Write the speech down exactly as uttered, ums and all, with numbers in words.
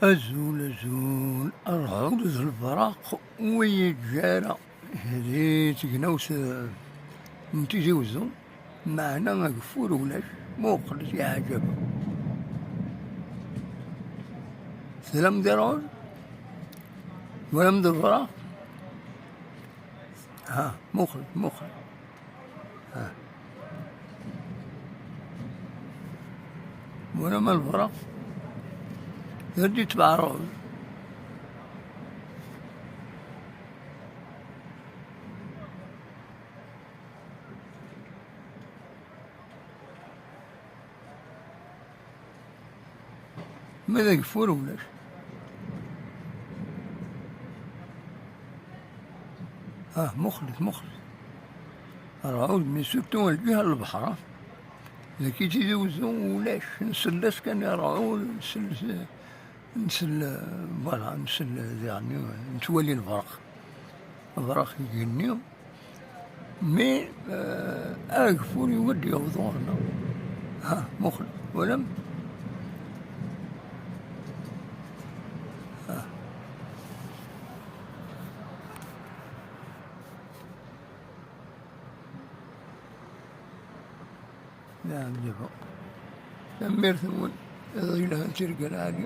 Azul, azul, rrɛud d lberaq ur yi-yeǧǧi ara di tegnawt, eh, n Tizi Wezzu, meɛna ageffur ulac. Muqlet ya ɛǧaba. Tlam-d rrɛud? Twalam-d lberaq? Ha, muqlet, muqlet. Ha. Wala ma lberaq, d ddit beɛrur. Ma d ageffur ulac. Ah, muqlet, muqlet. Rrɛud, mais surtout lǧiha n lebḥer, ah. Dagi Tizi Wezzu ulac, nsell-as kan i rrɛud, nsell, nsell, voilà, nsell, yeɛni, nettwali lberq. Lberq igenni. Mais, euh, ageffur yugi ad d-yaweḍ ɣur-neɣ. Ha, muqel, twalam? Ha. Nɛam, jaba. Tanemmirt-nwen, iḍ yelhan, tirga lɛali.